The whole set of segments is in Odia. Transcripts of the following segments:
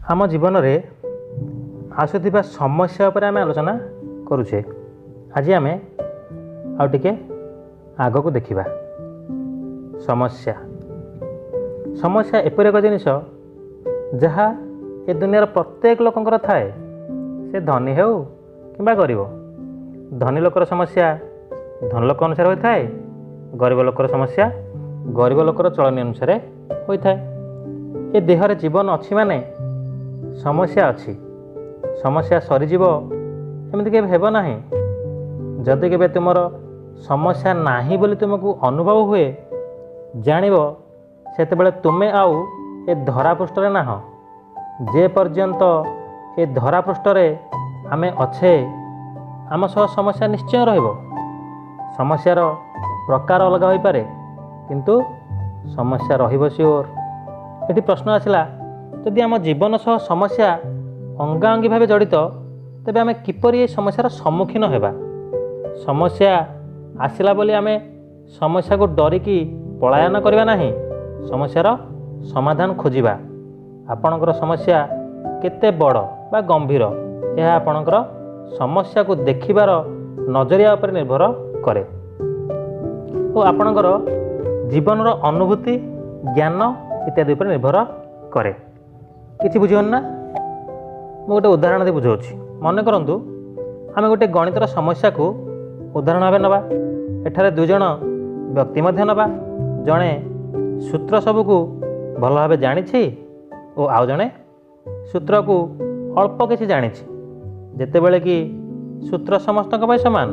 ଆମ ଜୀବନରେ ଆସୁଥିବା ସମସ୍ୟା ଉପରେ ଆମେ ଆଲୋଚନା କରୁଛେ। ଆଜି ଆମେ ଆଉ ଟିକେ ଆଗକୁ ଦେଖିବା। ସମସ୍ୟା ସମସ୍ୟା ଏପରି ଏକ ଜିନିଷ ଯାହା ଏ ଦୁନିଆର ପ୍ରତ୍ୟେକ ଲୋକଙ୍କର ଥାଏ, ସେ ଧନୀ ହେଉ କିମ୍ବା ଗରିବ। ଧନୀ ଲୋକର ସମସ୍ୟା ଧନ ଲୋକ ଅନୁସାରେ ହୋଇଥାଏ, ଗରିବ ଲୋକର ସମସ୍ୟା ଗରିବ ଲୋକର ଚଳନୀ ଅନୁସାରେ ହୋଇଥାଏ। ଏ ଦେହରେ ଜୀବନ ଅଛି ମାନେ ସମସ୍ୟା ଅଛି। ସମସ୍ୟା ସରିଯିବ ଏମିତି କେବେ ହେବ ନାହିଁ। ଯଦି କେବେ ତୁମର ସମସ୍ୟା ନାହିଁ ବୋଲି ତୁମକୁ ଅନୁଭବ ହୁଏ, ଜାଣିବ ସେତେବେଳେ ତୁମେ ଆଉ ଏ ଧରାପୃଷ୍ଠରେ ନାହଁ। ଯେ ପର୍ଯ୍ୟନ୍ତ ଏ ଧରାପୃଷ୍ଠରେ ଆମେ ଅଛେ, ଆମ ସହ ସମସ୍ୟା ନିଶ୍ଚୟ ରହିବ। ସମସ୍ୟାର ପ୍ରକାର ଅଲଗା ହୋଇପାରେ, କିନ୍ତୁ ସମସ୍ୟା ରହିବ ସିଓର। ଏଠି ପ୍ରଶ୍ନ ଆସିଲା, ଯଦି ଆମ ଜୀବନ ସହ ସମସ୍ୟା ଅଙ୍ଗାଅଙ୍ଗୀ ଭାବେ ଜଡ଼ିତ, ତେବେ ଆମେ କିପରି ଏ ସମସ୍ୟାର ସମ୍ମୁଖୀନ ହେବା? ସମସ୍ୟା ଆସିଲା ବୋଲି ଆମେ ସମସ୍ୟାକୁ ଡରିକି ପଳାୟନ କରିବା ନାହିଁ, ସମସ୍ୟାର ସମାଧାନ ଖୋଜିବା। ଆପଣଙ୍କର ସମସ୍ୟା କେତେ ବଡ଼ ବା ଗମ୍ଭୀର, ଏହା ଆପଣଙ୍କର ସମସ୍ୟାକୁ ଦେଖିବାର ନଜରିଆ ଉପରେ ନିର୍ଭର କରେ ଓ ଆପଣଙ୍କର ଜୀବନର ଅନୁଭୂତି, ଜ୍ଞାନ ଇତ୍ୟାଦି ଉପରେ ନିର୍ଭର କରେ। କିଛି ବୁଝିବନି ନା? ମୁଁ ଗୋଟେ ଉଦାହରଣ ଦେଇ ବୁଝାଉଛି। ମନେ କରନ୍ତୁ ଆମେ ଗୋଟେ ଗଣିତର ସମସ୍ୟାକୁ ଉଦାହରଣ ଭାବେ ନେବା। ଏଠାରେ ଦୁଇଜଣ ବ୍ୟକ୍ତି ମଧ୍ୟ ନେବା। ଜଣେ ସୂତ୍ର ସବୁକୁ ଭଲ ଭାବେ ଜାଣିଛି ଓ ଆଉ ଜଣେ ସୂତ୍ରକୁ ଅଳ୍ପ କିଛି ଜାଣିଛି। ଯେତେବେଳେ କି ସୂତ୍ର ସମସ୍ତଙ୍କ ପାଇଁ ସମାନ,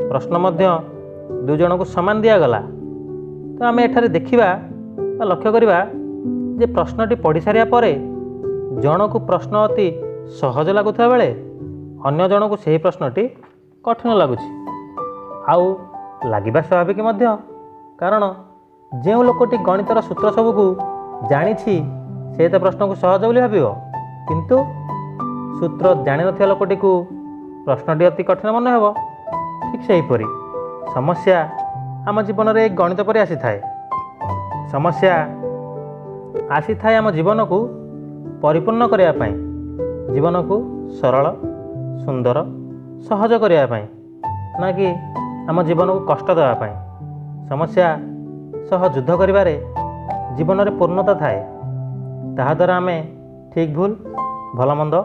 ପ୍ରଶ୍ନ ମଧ୍ୟ ଦୁଇ ଜଣଙ୍କୁ ସମାନ ଦିଆଗଲା। ତ ଆମେ ଏଠାରେ ଦେଖିବା ବା ଲକ୍ଷ୍ୟ କରିବା ଯେ ପ୍ରଶ୍ନଟି ପଢ଼ି ସାରିବା ପରେ ଜଣକୁ ପ୍ରଶ୍ନ ଅତି ସହଜ ଲାଗୁଥିବା ବେଳେ ଅନ୍ୟ ଜଣକୁ ସେହି ପ୍ରଶ୍ନଟି କଠିନ ଲାଗୁଛି। ଆଉ ଲାଗିବା ସ୍ୱାଭାବିକ ମଧ୍ୟ, କାରଣ ଯେଉଁ ଲୋକଟି ଗଣିତର ସୂତ୍ର ସବୁକୁ ଜାଣିଛି ସେ ତ ପ୍ରଶ୍ନକୁ ସହଜ ବୋଲି ଭାବିବ, କିନ୍ତୁ ସୂତ୍ର ଜାଣିନଥିବା ଲୋକଟିକୁ ପ୍ରଶ୍ନଟି ଅତି କଠିନ ମନେ ହେବ। ଠିକ୍ ସେହିପରି ସମସ୍ୟା ଆମ ଜୀବନରେ ଗଣିତ ପରି ଆସିଥାଏ। ସମସ୍ୟା ଆସିଥାଏ ଆମ ଜୀବନକୁ ପରିପୂର୍ଣ୍ଣ କରିବା ପାଇଁ, ଜୀବନକୁ ସରଳ, ସୁନ୍ଦର, ସହଜ କରିବା ପାଇଁ, ନା କି ଆମ ଜୀବନକୁ କଷ୍ଟ ଦେବା ପାଇଁ। ସମସ୍ୟା ସହ ଯୁଦ୍ଧ କରିବାରେ ଜୀବନରେ ପୂର୍ଣ୍ଣତା ଥାଏ। ତାହାଦ୍ୱାରା ଆମେ ଠିକ୍ ଭୁଲ, ଭଲ ମନ୍ଦ,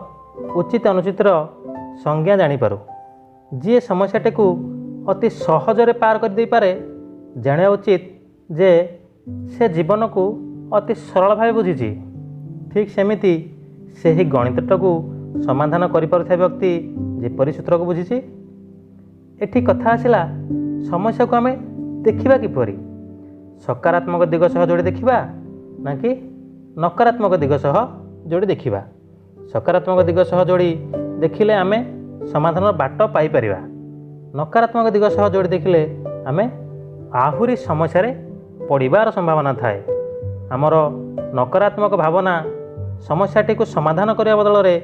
ଉଚିତ ଅନୁଚିତର ସଂଜ୍ଞା ଜାଣିପାରୁ। ଯିଏ ସମସ୍ୟାଟିକୁ ଅତି ସହଜରେ ପାର କରିଦେଇପାରେ, ଜାଣିବା ଉଚିତ ଯେ ସେ ଜୀବନକୁ ଅତି ସରଳ ଭାବେ ବୁଝିଛି। ଠିକ୍ ସେମିତି ସେହି ଗଣିତଟାକୁ ସମାଧାନ କରିପାରୁଥିବା ବ୍ୟକ୍ତି ଯେପରି ସୂତ୍ରକୁ ବୁଝିଛି। ଏଠି କଥା ଆସିଲା, ସମସ୍ୟାକୁ ଆମେ ଦେଖିବା କିପରି? ସକାରାତ୍ମକ ଦିଗ ସହ ଯୋଡ଼ି ଦେଖିବା ନା କି ନକାରାତ୍ମକ ଦିଗ ସହ ଯୋଡ଼ି ଦେଖିବା? ସକାରାତ୍ମକ ଦିଗ ସହ ଯୋଡ଼ି ଦେଖିଲେ ଆମେ ସମାଧାନର ବାଟ ପାଇପାରିବା। ନକାରାତ୍ମକ ଦିଗ ସହ ଯୋଡ଼ି ଦେଖିଲେ ଆମେ ଆହୁରି ସମସ୍ୟାରେ ପଡ଼ିବାର ସମ୍ଭାବନା ଥାଏ। ଆମର ନକାରାତ୍ମକ ଭାବନା ସମସ୍ୟାଟିକୁ ସମାଧାନ କରିବା ବଦଳରେ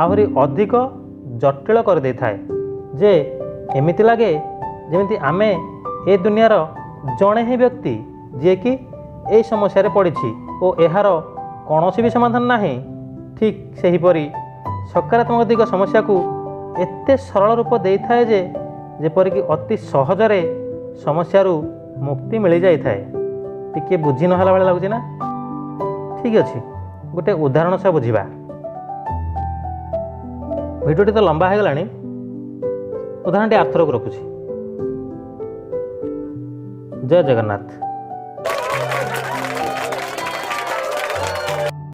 ଆହୁରି ଅଧିକ ଜଟିଳ କରିଦେଇଥାଏ, ଯେ ଏମିତି ଲାଗେ ଯେମିତି ଆମେ ଏ ଦୁନିଆର ଜଣେ ହିଁ ବ୍ୟକ୍ତି ଯିଏକି ଏହି ସମସ୍ୟାରେ ପଡ଼ିଛି ଓ ଏହାର କୌଣସି ବି ସମାଧାନ ନାହିଁ। ଠିକ୍ ସେହିପରି ସକାରାତ୍ମକ ଦିଗ ସମସ୍ୟାକୁ ଏତେ ସରଳ ରୂପ ଦେଇଥାଏ ଯେ ଯେପରିକି ଅତି ସହଜରେ ସମସ୍ୟାରୁ ମୁକ୍ତି ମିଳିଯାଇଥାଏ। ଟିକିଏ ବୁଝି ନହେଲା ଭଳିଆ ଲାଗୁଛି ନା? ଠିକ୍ ଅଛି, ଗୋଟେ ଉଦାହରଣ ସହ ବୁଝିବା। ଭିଡ଼ିଓଟି ତ ଲମ୍ବା ହେଇଗଲାଣି, ଉଦାହରଣଟି ଆରଥରକୁ ରଖୁଛି। ଜୟ ଜଗନ୍ନାଥ।